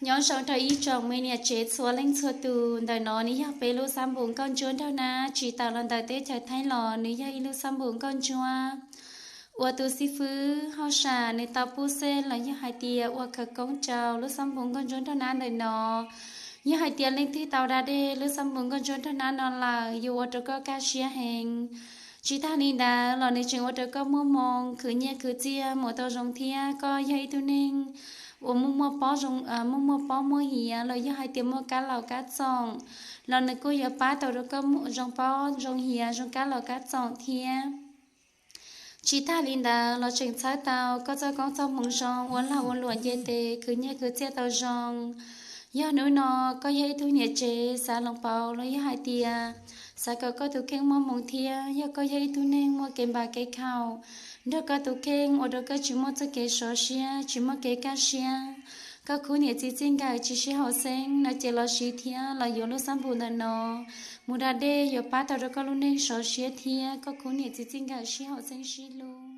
Nyob zoo rau ib tsoom me niam tsev txhua leej txhua tus. Ntawm no nws yog peb lub xab npum nkauj ntsuab nraug nab tsis tawm los ntawm teb chaws Thaib los nws yog ib lub xab npum nkauj ntsuab uas tus xib fwb hauj sam nws tau pub xej los yog hais tias ua khawv koob rau lub xab npum nkauj ntsuab nraug nab ntawm no. Yog hais tias leej twg tau da dej lub xab npum nkauj ntsuab nraug nab no lawm yuav ua rau koj kaj siab heev. Tsis tag li ntawd los nws tseem ua rau koj muaj hmoo khwv nyiaj khwv txiaj mus tau zoo thiab. Koj yog ib tug neeg uas muaj muaj pob zoo, muaj muaj pob muaj hiav los yog hais tias muaj kab laus kab txoom los nws kuj yuav pab tau rau koj zoo pob zoo hiav zoo kab laus kab txoom thiab. Tsis tag li ntawd los tseem txhawb tau koj txoj koob txoj hmoov zoo ua lag ua luam nce tes khwv nyiaj khwv txiaj tau zoo. Yog hnub no koj yog ib tug niam tsev xav los pauv los yog hais tias xav kom koj tus kheej muaj hmoo thiab, yog koj yog ib tug neeg muaj kev npam kev khaum nrog koj tus kheej ua rau koj tsis muaj txoj kev sov siab tsis muaj kev kaj siab, koj khub niam txiv txij nkawm tsis sib haum xeeb no ces los siv thiab los yuav lub xab npum ntawm no mus da dej yuav pab tau rau koj lub neej sov siab thiab koj khub niam txiv txij nkawm sib haum xeeb sib hlub.